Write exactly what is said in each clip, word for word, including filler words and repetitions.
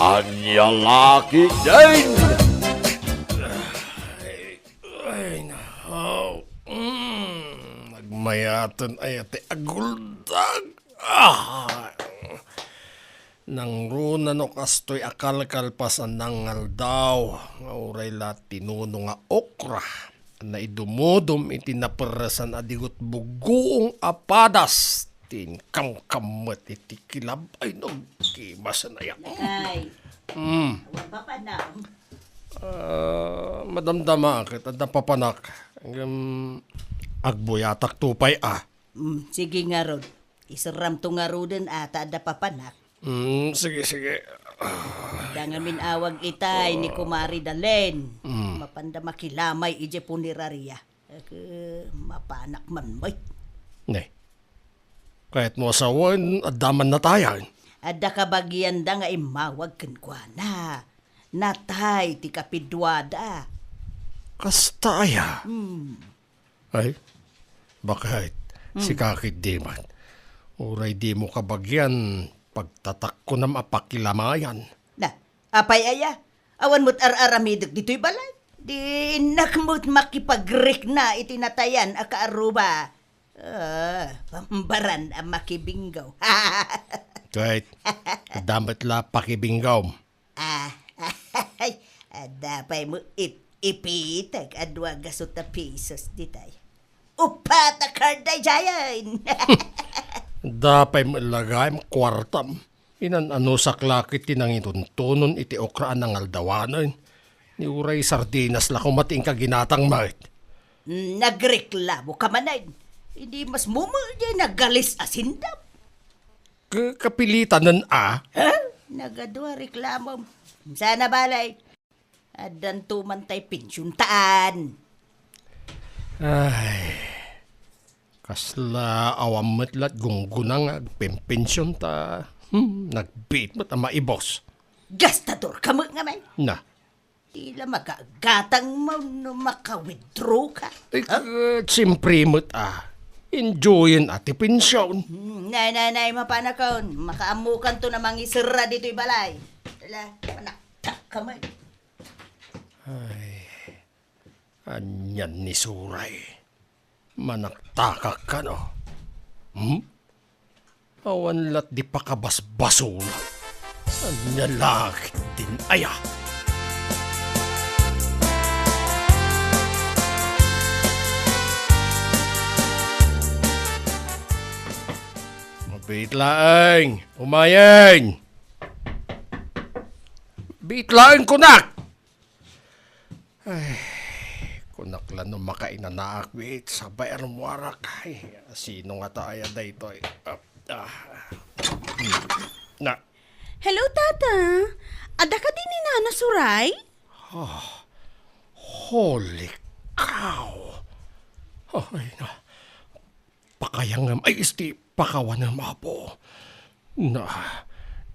Ania la ketdin? Ay, ay, nahaw. Mm, nagmayaten aya ti aguldag. Ah! Nangruna no kastoy a kalkalpas a nangaldaw, nga uray la tinuno nga okra, naidumudom iti naperresan a digut buguong a padas, ti inkamkammet iti kilab. Ay, nagkimasen aya. Lakay. Mm. Awan papanam. Ah, madamdama ket adda papanak. Ngem, agbuyatak to pay, ah. Mm, sige ngarud. Iserramto ngaruden a ta adda papanak. Mm, sige, sige. Adda ngamin awag itay ni Kumari Dalen. Mm. Mapanda makilamay idiay punerarya. Ket mapanak man met. Ne. Kayatmo a sawen, adda man natayan. Adda kabagianda nga immawag kenkuana. Natay ti kapiduada. Kasta aya? Hmm. Ay, bakit? Hmm. Sika ketdi man. Uray dimo kabagian, pagtatakkonam a pakilamayan. Na, apay aya? Awan met ar-aramidek ditoy balay. Di innak met makipagrikna iti natayan a kaaruba. Ah, pambaran a makibinggaw. Ket, adda met la pakibinggawm. Ah, ay, adda pay met ip-, ipitek a dua gasu ta pisos ditay. Upat a card daydiayen. Adda pay met la gayam kuartam. Inan-anusak la ket ti nangituntunon iti okra a nangaldawanen. Ni uray sardinas la koma ti inka ginatang met. Mm, nagreklamo ka manen. Idi mas mumul diay nagalis a sindam. Ka-, kapilitanen a? Ha? Nagadua reklamom. Sana balay. Addanto man tay pensiontaan. Ay, kasla awan met lat gungguna nga agpempension ta, hmm, nagbiit met a maibos. Gastador ka met ngamin. Na. Di la magagatang mo no maka-withdraw ka. Eh, Ha? eh, siyempre met, ah. Enjoyen a ti pension. Hmm, nay, nay, nay, mapanakon. Makaammokanto na mangiserra ditoy balay. Ala, manaktak ka met. Ay, anian ni Suray? Manaktakak kano? Hmm? Awan lat di pakabasbasol. Ania la ketdin aya? Mabiit laeng, umayen! Biit laeng kunak! Ay, kunak la no makainanaak met, sabay armuarak. Ay, sino ngata aya daytoy? Ah, ah. Na. Hello, Tata. Adda kadi ni Nana Suray? Ah, holy cow. Ay, na. Pakayangem, ay, isti, pakawanem, Apo. Na,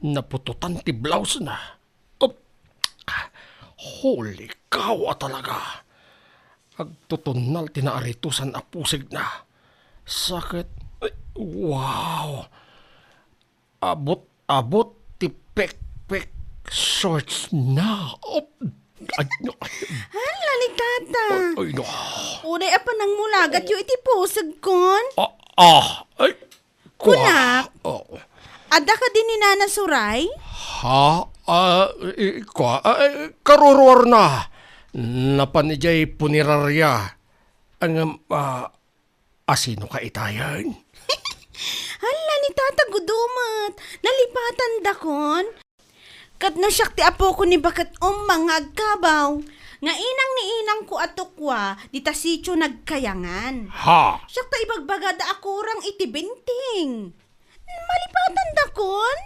naputotan ti blouse-na. Op. Holy cow a talaga. Agtutunnal ti naaritusan a pusigna. Sakit. Ay, wow. Abot-abot ti pekpek shorts na. Op. Ay, no. Hala ni Tata. Ay, ay, no. Uray a panangmulagatyo iti pusigkon. Ah, ah. Ay, Kunak, oh. Adda kadi ni Nana Suray? Ha? Ah, i-, kua, ah, eh, karuruarna. Napan idiay punerarya. Ngem, ah, asino ka itayen? Hala ni Tata Gudumet. Nalipatandakon. Ket no siak ti apoko ni Baket Umma nga agkabaw, nga inang ni inangko a tukua, dita sitio nagkayangan. Ha? Siak ta ibagbagada a kurang iti binting. Malipatandakon?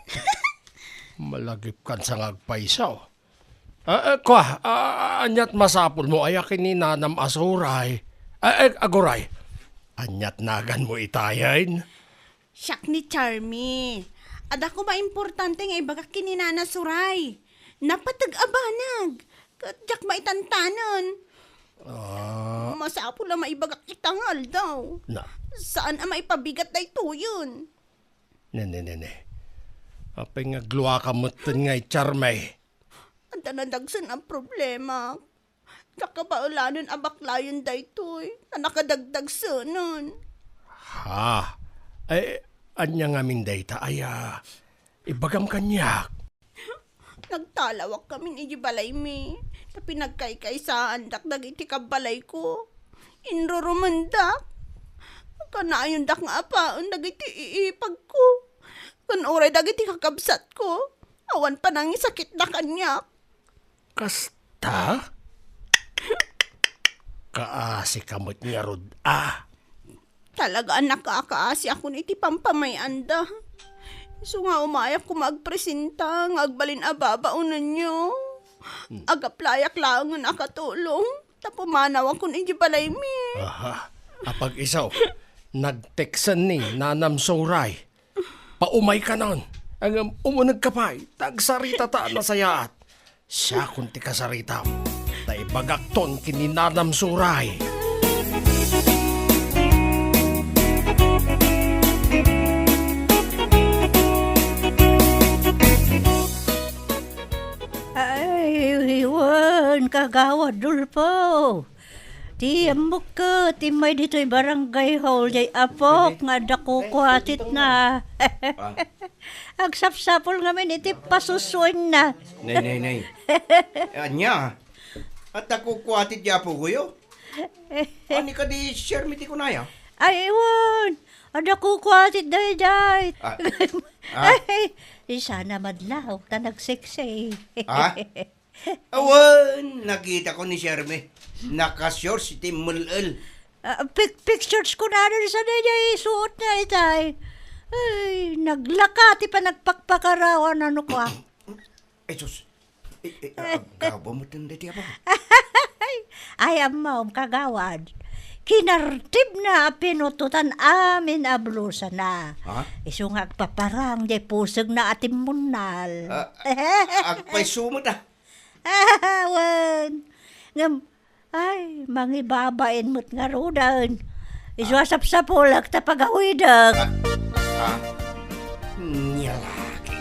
Malagipkan sa nga agpayso. Ah, ah, kua, ah, aniat masapulmo aya ken ni Nanam a Suray? Ah, eh, aguray. Aniat naganmo itayen? Siak ni Charmy. Adda koma importante nga ibagak ken ni Nana Suray. Napateg a banag. Ket diak maitantanen. Ah. Masapul a maibagak ita nga aldaw. Na. Saan a maipabigat daytoyen. Ne, ne, ne, ne. Apay nga agluaka metten nga i Charmy? Adda nadagsen a problema. Kakabaelanen a baklayen daytoy, ta nakadagdagsenen. Ha? Ay, ania ngamin dayta aya? Ibagam kaniak. Nagtalawak kamin iti balaymi, ta pinagkaykaysaandak dagiti kabbalayko. Inrurumendak. Kanayondak nga apaen dagiti iipagko. Ken uray dagiti kakabsatko. Awan panangisakitda kaniak. Kasta? Kaasika met ngarud a. Talaga a nakakaasiakon iti pampamay-anda. Isu nga umayak koma agpresenta nga agbalin a babaonenyo. Hmm. Agaplayak laengen a katulong, ta pumanawakon iti balaymi. Aha. Apag-isu, nagteksen ni Nanam Suray. Paumaykanon. Ngem umunegka pay, ta agsaritata a nasayaat. Siakon ti kasaritam, ta ibagakton ken ni Nanam Suray. Ay, wen, Kagawad Dulpo. Ti ammok ket, immay ditoy barangay hall, jay apok nga adda kukuatitna. Ah. Agsapsapul ngamin iti pasusuenna. Nay, nay, nay. Ania? Adda kukuatit di apokoyo? Ani kadi Shermie ti kunaya? Ay, wen. Adda kukuatit daydiay. Ah. Ah. Ay, sana madlaw ta nagseksi. Ah? Awan, nakitako ni Shermie. Naka-shorts iti mel-el. Ah, pic-, pictures ko na rin sa daydiay isuot niya, itay. Ay, naglaka ti panagpakpakarawan, ano ko, ah. Ay, sus. Ay, ay, ah, aggabaw mo tanda ti apa? Ay, ammom, Kagawad. Kinartibna a pinutotan amin a blusana. Ha? Isu nga agpaparang, jay pusegna a timmunnal. Ah, agpayso met, ah. Wen. Ngem, ay, mangibabain met ngaruden. Isu a sapsapulek ta pagawidek. Ah, ah. Nia lagi.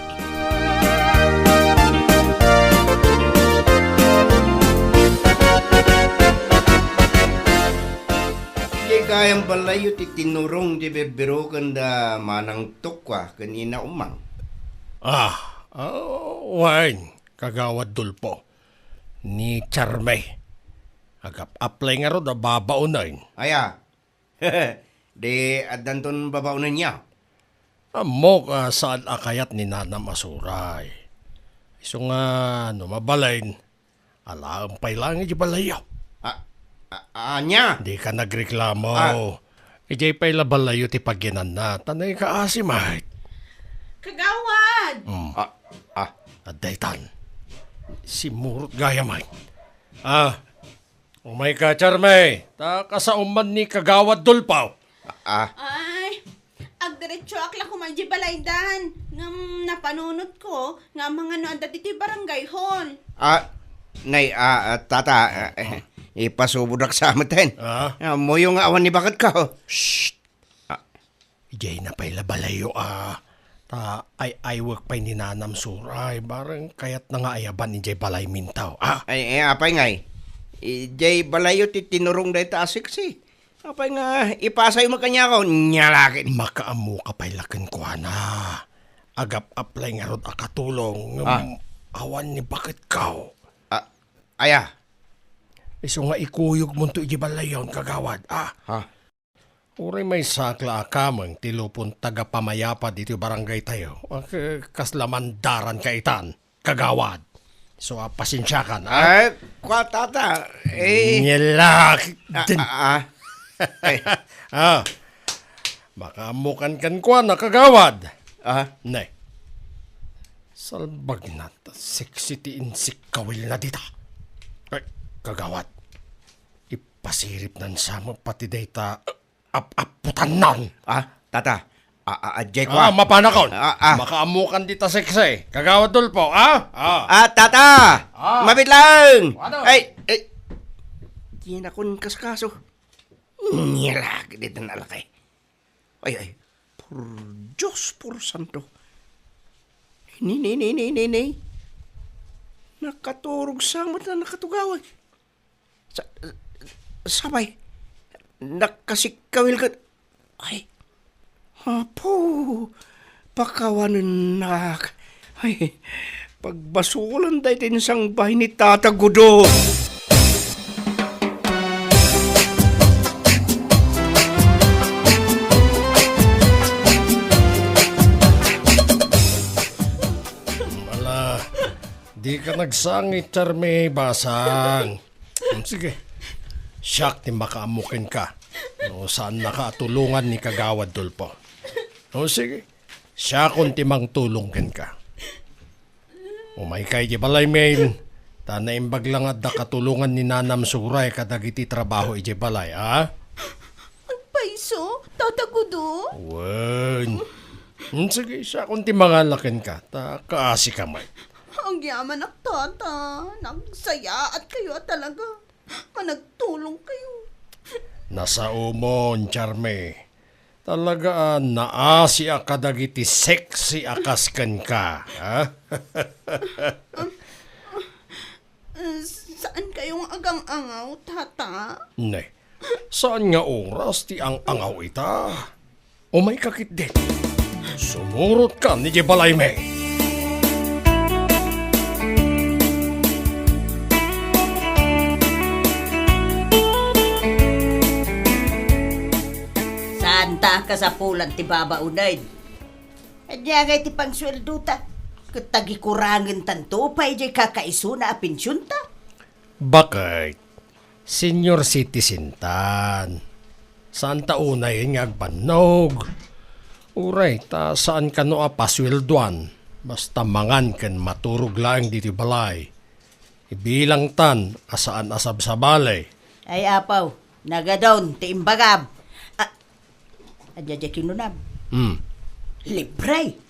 Di gayam balayo ti tinurong ti bibbiruken da Manang Tukwa ken Ina Umang. Ah, ah, wen, Kagawad Dulpo. Ni Charmay. Agap-apply ngarud a babaonen. Aya. Di addanton babaonenyo? Ammok a saan a kayat ni Nanam a Suray. Isu nga no mabalin, alaem pay laeng iti balayyo. A-, a-, ania? Dika nagreklamo. Ah. Idiay pay la balayyo ti pagyananna, ta naikaasi met. Kagawad! Mm. Ah, ah. Adda itan. Simmurot gayam met. Ah, umayka, Charmay, ta kasaom man ni Kagawad Dulpo. Ah. Ay, agdiretsoak la koma idiay balaydan. Ngem napanunotko nga amangan no adda ditoy barangay hall. Ah, nay, ah, ah, tata, ah, eh, ipasubodak sa met. Ah? Ammoyo nga awan ni baketko. Shh! Ah. Idiay na pay la balayyo, ah. Ta ay-aywek pay ni Nanam Suray, bareng kayatna nga ayaban idiay balayminto, ah. Ay, eh, apay ngay? Idiay balayyo ti tinurong dayta a seksi. Apay nga, ipasay met kaniako, nia lagi. Makaammoka pay la kenkuana. Agap-apply ngarud a katulong, ngem Ah. awan ni baketko. Ah, aya? Isu nga ikuyogmonto idiay balayyon, Kagawad, ah. Ha? Uray maysaak la a kameng ti lupon tagapamayapa ditoy barangaytayo. Ah, k-, kasla mandaranka itan, Kagawad. So, ah, pasensiakan, ah. Ay, kua, tata, eh. Nyelak Ah, din. ah, ah. Ay. Ah. Makaammokan kenkuana, Kagawad. Ah. Ne. Salbagna ta seksi ti insikkawilna dita. Ay, Kagawad. Ipasiripnan sa met pati dayta ap-apputannan. Ah, tata. A-, a-, adjay ko, Ah, ah. mapanakon. Ah, ah. Makaammokan dita seksi. Kagawad Dulpo, ah? Ah. Ah, tata! Ah. Mabit lang! Ano? Ay, ay. Di na kun kaskaso. Nilak dita nalakay. Ay, ay. Por Diyos, por santo. Ni, ni, ni, ni, ni, ni. Nakaturog sa met a nakatugawan. Sa-, sabay, nakasikkawil ket, ay, Apo, pakawanennak. Ay, pagbasolan dayta insangbaay ni Tata Gudo. Ala, dika nagsangit, Charme, basang. Hmm, sige. Siak ti makaammo kenka. No, saannaka a tulongan ni Kagawad Dolfo. O, sige. Siakon ti mangtulong kenka. Umayka idiay balay, Mel. Ta naimbag la nga adda katulongan ni Nanam Suray kadagiti trabaho idiay balay, a? Agpayso, Tata Gudo? Wen. Hmm, sige, siakon ti mangala kenka, ta kaasika met. Agyamanak, Tata. Nagsayaatkayo a talaga. Managtulongkayo. Nasaomon, Charme. Talaga a naasiak kadagiti sexy a kas kenka, ha? Eh, saankayo nga agang-angaw, Tata? Ne, saan nga oras ti ang-angaw ita? Umayka ketdin. Sumurotka idiay balaymi. Saanta a kasapulan ti babaonen. Ania ngay ti pangsueldota? Ket tagikurangentanto pay diay kakaisuna a pensionta? Baket, senior citizentan. Saanta unayen nga agbannog. Uray ta saan kano a pasueldoan, basta mangan ken maturog laeng ditoy balay. Ibilangtan a saan a sabsabali. Ay, Apo, nagadun ti imbagam. A-, ania diay kinunam? Hmm. Libre.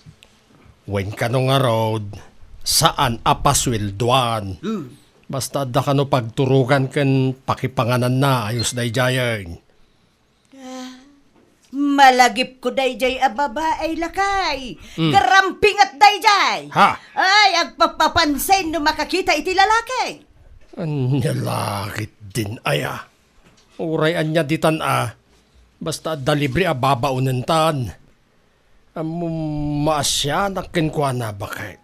Wen kano ngarud, saan a pasueldoan. Hmm. Basta adda kano pagturogan ken pakipangananna, ayos daydiayen. Ah, malagipko daydiay a babai, lakay. Mm. Karampingat daydiay. Ha? Ay, agpapapansin no makakita iti lalaki. Ania la ketdin aya? Uray ania ditan a, basta adda libre a babaonentan. Ammom, maasianak kenkuana, baket.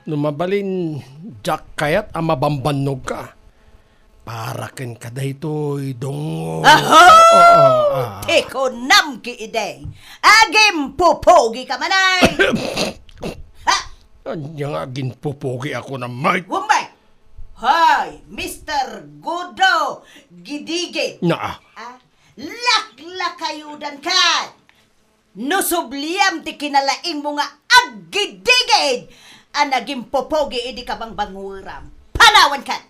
No mabalin, diak kayat a mabambannogka. Para kenka daytoy, Dongo. Aho! Ah, ah, ah. Ti kunam ketdi. Agimpupogika manen. Ha? Ania nga aginpupogi ako na, Mike? Umbay! Hoy, Mister Gudo Gidigid. Naa. Ah, laklakayodankan. No subliam ti kinalaingmo nga aggidigid a nagimpupogi idi kabangbangueram, panawankan!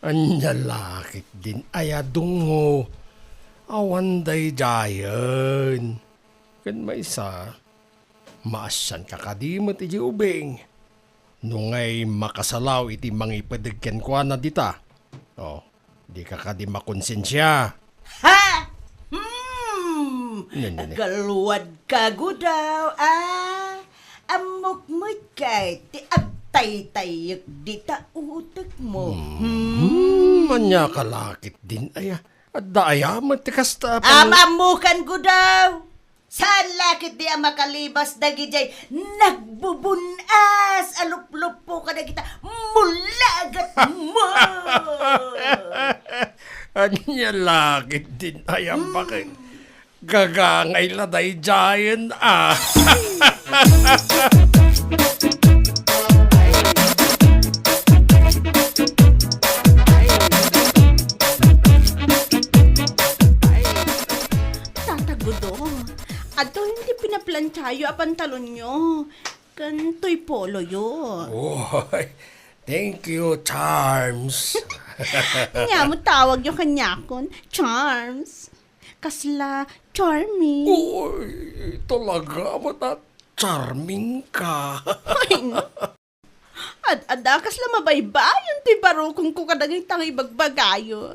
Ania la ketdin aya, Dongo? Awan daydiayen. Ken maysa, maasianka kadi met idiay ubing. No ngay makasalaw iti mangipedeg kenkuana dita. Oh, dika kadi makonsensia. Ha? Hmm. Ne, ne, ne. Agalwadka, Gudaw, ah. Ammok met kay ti agtaytayek dita utekmo. Hmm. Hmm. Ania ka la ketdin aya? Adda aya met ti kasta a pan- Am-ammokan, Gudaw. Saan la ketdi a makalibas dagidiay nagbubun-as a lupluppo kadagita mulagat mo? Ania la ketdin aya, baket? Gagangay la daydiayen a. Tata Gudo, adtoyen ti pinaplantsayo a pantalonyo, ken toy poloyo. Oy, thank you, Charms. Ania met tawagyo kaniakon, Charms? Kasla charming. Oy, talaga met a charming ka. Ay, no. Ad-adda kasla mabaybayon ti barukongko kadagita nga ibagbagayo.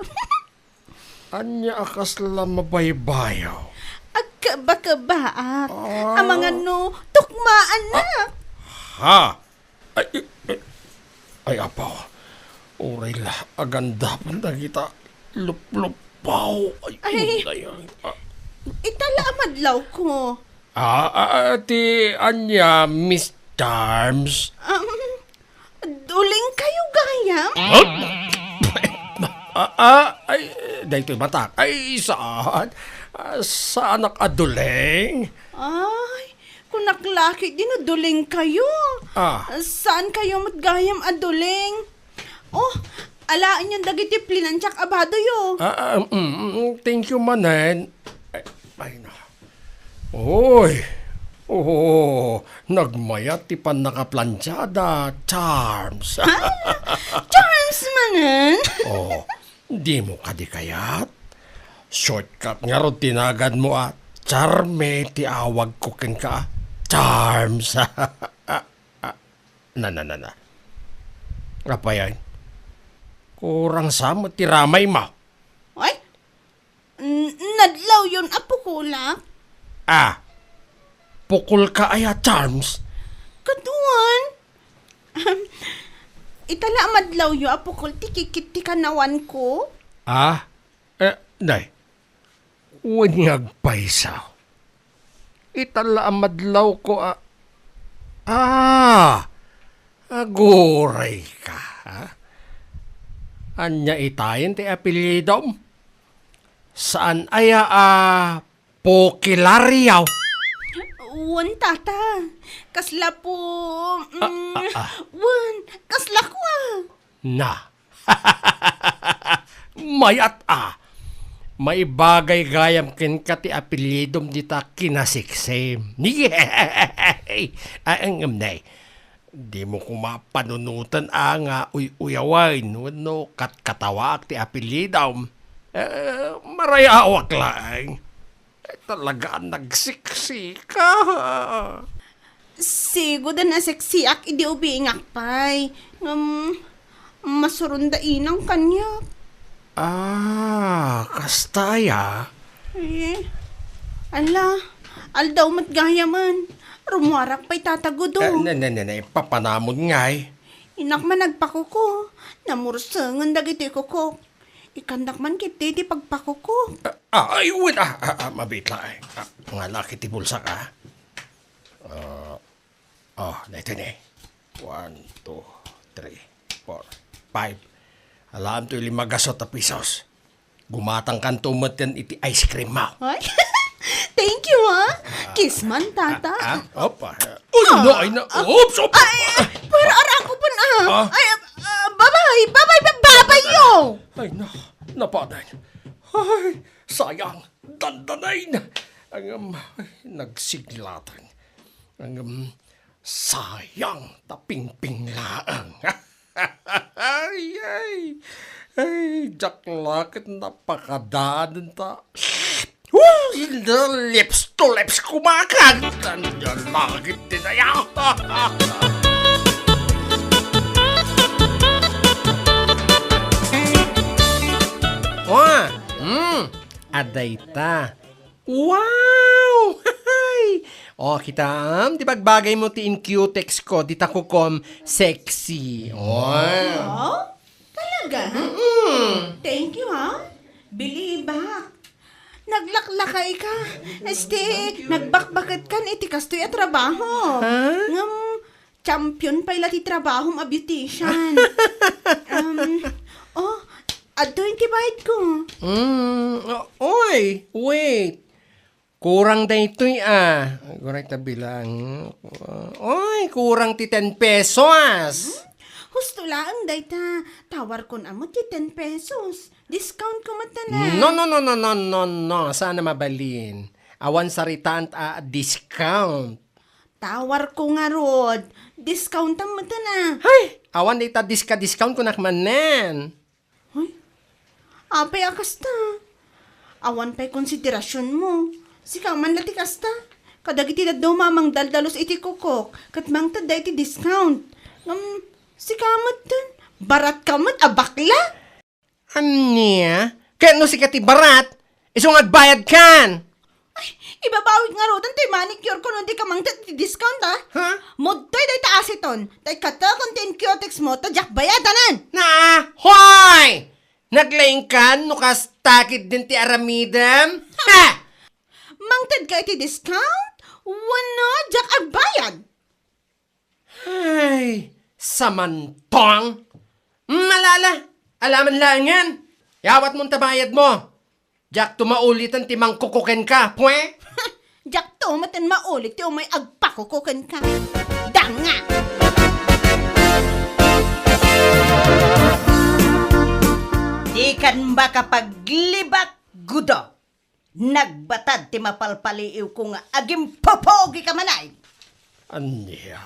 Ania a kasla mabaybayo? Agkeba-kebaak. Ah. Amangan no tukmaannak. Ah. Ha? Ay, eh, eh. Ay, apo. Uray la, agandapan dagita lupluppaw. Ay, Ay. Ay, ay. Ah. Ita la a madlawko. Ah, ah, ah, ti ania, Miss Charms? Um, duling kayo gayam? Huh? Ah, ah, ay, daytoy matak. Ay, saan? Ah, saanak a duling? Ay, kunak la ket di no duling kayo. Ah. Saan kayo met gayam a duling? Oh, alaenyon dagiti plinansiak a badoyo. Ah, ah, mm, mm, thank you manen. Ay, ay, na. Uy, oo, nagmayat ti pannakaplansiada, Charms. Ha? Charms manen? Oh, dimo kadi kayat? Shortcut ngarud ti naganmo a Charme ti awagko kenka a Charms. Ah, ah, na, na, na, na. Apay, ay? Kurang sa met ti ramaymo. Ay? N-, nadlawyon a pukolak? Ah, pukolka aya, Charms? Kaduan. Ita la a madlawyo a pukol ti kikit ti kanawanko? Ah? Eh, nay. Wen nga agpayso. Ita la a madlawko a, ah, aguray ka, ha? Ania itayen ti apelyidom? Saan aya a Pokilario? Wen, tata. Kasla po, Ah, mm, ah, ah. Wen, kasla ko, ah. Na. Mayat a. Maibagay gayam kenka ti apelyidom dita kinasiksim. Yay! Ay, ang, um, nay. Dimo koma panunoten a nga uy-uyawen wenno katkatawaak ti apelyidom. Eh, marayawak laeng. Ay, talaga a nagsiksika. Sigud a naseksiak idi ubingak pay. Ngem, masuronda inang kaniak. Ah, kasta aya? Eh, ala, aldaw met gayamen. Rummuarak pay tatagudo. Eh, ne, ne, ne, ne, papanamon ngay. Inak man nagpakuko. Namursengen dagiti kukok. Ikannak man ketdi ti pagpakuko. Ah, ah, ay, wen, ah, ah, ah, mabiit laeng. Ah, ngala ket ti bulsak, ah. Ah, ah, daytoy ni. One, two, three, four, five. Alaem toy lima gasut a pesos. Gumatangkanto metten iti ice cream mo. Ay, thank you, ha? Kiss man, tata. Ah, ah, opa. Uy, Ah. no, ay, na. Ah. Oops, opa. Ay, pero arako pun, ah. Ah. Ay, ah, babay, babay, babay, yo. Ay, na, napadan. Ay, sayang, dandanin. Ang, um, ay, nagsiglatan. Ang, um, sayang, ta pingping laeng. Ay, ay. Ay, diak la ket napakadanen ta. Uy, lips to lips kumakan. Tanda langit din aya. Oh, hmm, adayta. Wow! Oh, kitaem, di bagbagay mo ti incutex ko, dita kukom sexy. Oh. Oh? Talaga? Mm-mm. Thank you, ha? Believe back. Naglaklakay ka. Este, nagbakbaket kan iti kastoy a trabaho. Ha? Ngem, champion pay la ti trabahom a beautician. Um, oh, adtoy ti bayad ko. Mm, o-, oy, wait. Kurang daytoy, ah. Aguray ta bilang. Oy, kurang ti ten pesos. Hmm? Husto laeng dayta. Tawarkon a met ti ten pesos. Discount ko met na. No, no, no, no, no, no, no. Saan a mabalin? Awan saritaan a discount. Tawarko ngarud. Discountam met na. Hay! Awan dayta diska-discount kunak manen. Hoy, apay a kasta? Awan pay konsiderasionmo. Sika man la ti kasta. Kadagiti dadduma a mangdaldalus iti kukok, ket mangtedda iti discount. Ngem, sika metten, baratka met a bakla? Ania? Ket no sika ti barat, isu nga agbayadkan. Ay, Ibabawik ngaruden ti manicure ko no di ka mangted ti discount, a? Ha? Mudtoy dayta aseton, tay katekon ti incutex mo, ta diak bayadanen. Na, hoy! Naglaingkan no kasta ketdin ti aramidem? Ha! Mangted ka iti discount? Wenno, diak agbayad. Ay, samantong! Mm, ala, ala, alaman laengen. Yawatmo ta bayadmo. Diakto mauliten ti mangkuko kenka, pwe? Diakto met maulit ti umay agpakuko kenka. Danga! Dikan makapaglibak, Gudo. Nagbatad ti mapalpaliiwko nga agimpupogika manen. Ania?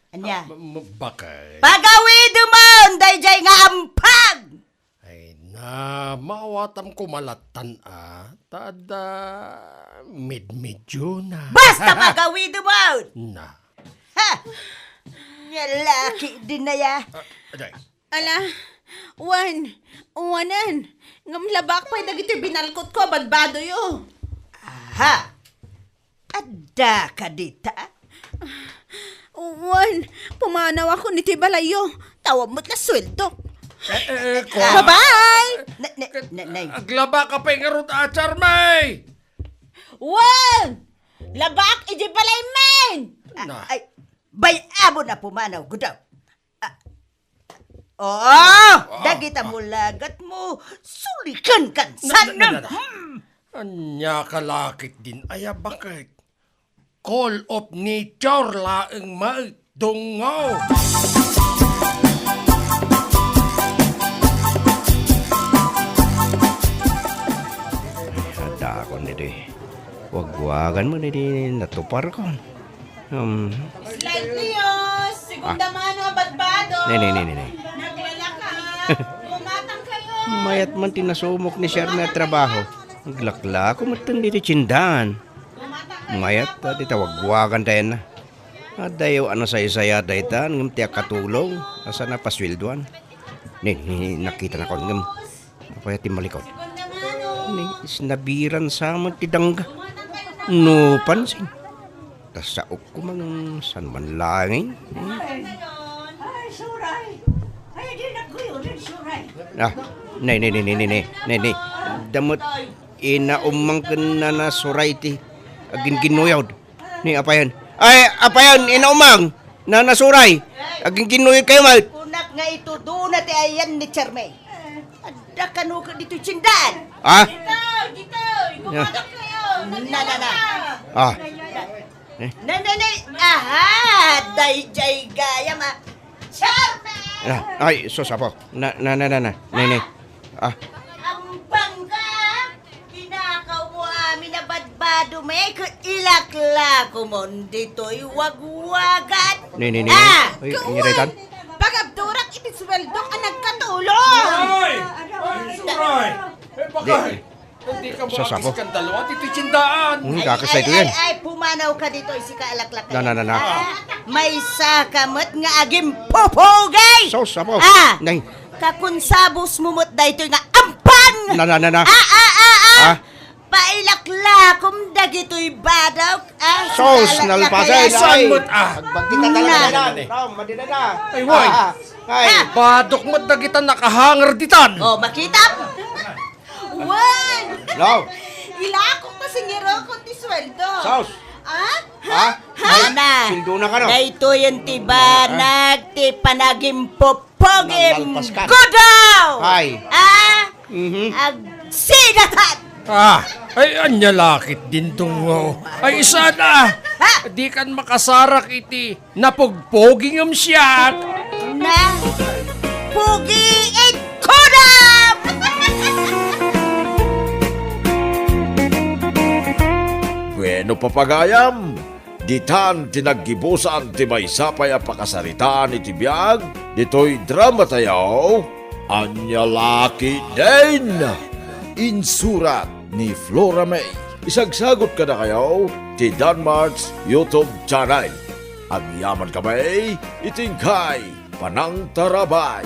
Ania? Ah, ma-, ma-, bakay? Pagawidemon daydiay nga ampag! Ay na, maawatam koma lattan a, ta adda midmidyona. Basta pagawidemon! Na. Ha! Nia laketdin aya. Ah, aday. Ala, wen, wanen, ngem labak pay dagiti binalkotko a badbadoyo. Aha! Addaka dita? Wen, pumanawakon iti balayyo. Tawag met la sueldo. Eh, eh, eh, ko. Bye-bye! Ne, ne, ne, ne. Aglabaka pay ngarud a, Charmay! Wen! Labak iti balaymi! Na. Ay, bay-abon a pumanaw, Gudo. Ah. Oo! Ah. Dagita mulagatmo, sulikan kan Na, na, na, na. Hmm. Ania ka laketdin aya, bakay? Call of nature laeng met, dungo. Ay, adakon ditoy. Wagwagan mo ditoy natuparkon. Um. Slightly, oh. Segunda Ah. mano a badbado. Ne, ne, ne, ne, ne. Naglalaka. Gumatang kayo. Mayat man ti nasumok ni Sherman a trabaho. Naglaklako met ditoy tiendahan. Mayat, ah, ti tawagwagan tayo na. Adayo a nasaysaya dayta, ngem ti akatulong, a saan a pasueldoan. Ni, ni, ni, nakita na kon, ngem, apay ti malikot? Ni, isnabiran sa met ti dangga. No pansin. Ta saok ko man saan man langin. Ay, ay, suray. Ay, di nagkuyo, di suray. Ah, nay, nay, nay. Damot, inaumang ken nanasuray ti aginginuyod. Ni apayan. Ay, apayan, inaumang. Nanasuray. Aginginuyod kayo, man. Kunak nga itudona ti ayan ni Charmay. Adda kano ka ditoy tiendahan. Ah? Ditoy, ditoy. Gumatang kayo. Na, na, na. Ah. Eh? Na, na, na. Aha, dayjay gayam, ah. Charmay! Ah, ay, sus, apo. Na, na, na, na, na. Nay, nay. Ah. Ampang ka? Kinakaw mo amin a badbado, may ilaklako mon ditoy wagwagan. Ni, ni, ni, Ah! ni. Ay, Kawan! Iniraytan? Pagabdurak iti suweldok a nagkatulong! Ay! Ay, suray! Eh, bakay! Di. Hindi ka Sus, apo. Makakiskandaluan iti tiendahan. Hmm, Ay, kakas ay, ito ay, yan. ay, pumanaw ka ditoy, sika alaklak. Na, na, na, na. Ah, maysa ka met nga agimpupugay! Sus, apo. Ah! Nay. Kakunsabos mo met daytoy nga ampang! Na, na, na, na. Ah, ah, ah, ah! Ah? Pailaklakom dagitoy badok, ah, Sos, sika nalpasay, alaklak. Saan ay. Met, ah? Agbagti ka talaga Na. na, na, na. Ram, madina na. Ay, way. Ah, ay. Ah. Badok met dagita nakahanger ditan. Oh, makita? Wen! Hello? Ilakok ta sinirokon ti sueldo. Sos. Ah? Ha? Ha? Ay, Ana. Sueldo na ka, no? Daytoyen ti banag ti panagimpupogim. Nalpas ka. Gudaw! Ay. Ah? Mhm. Agsidatan! Ah, ay, anya lakit din tong, oh. Ay, sana! Ha? Di kan makasarak iti napugpugingem siak. Na? Pugi ed kudam! Bueno, papagayam, ditan ti naggibusan ti maysa pay a pakasaritaan iti biag ditoy drama tayo, Ania La Ketdin. Insurat ni Flora May. Isagsagut kadakayo ti Danmart's YouTube channel. Agyaman kami iti inkay panangtarabay.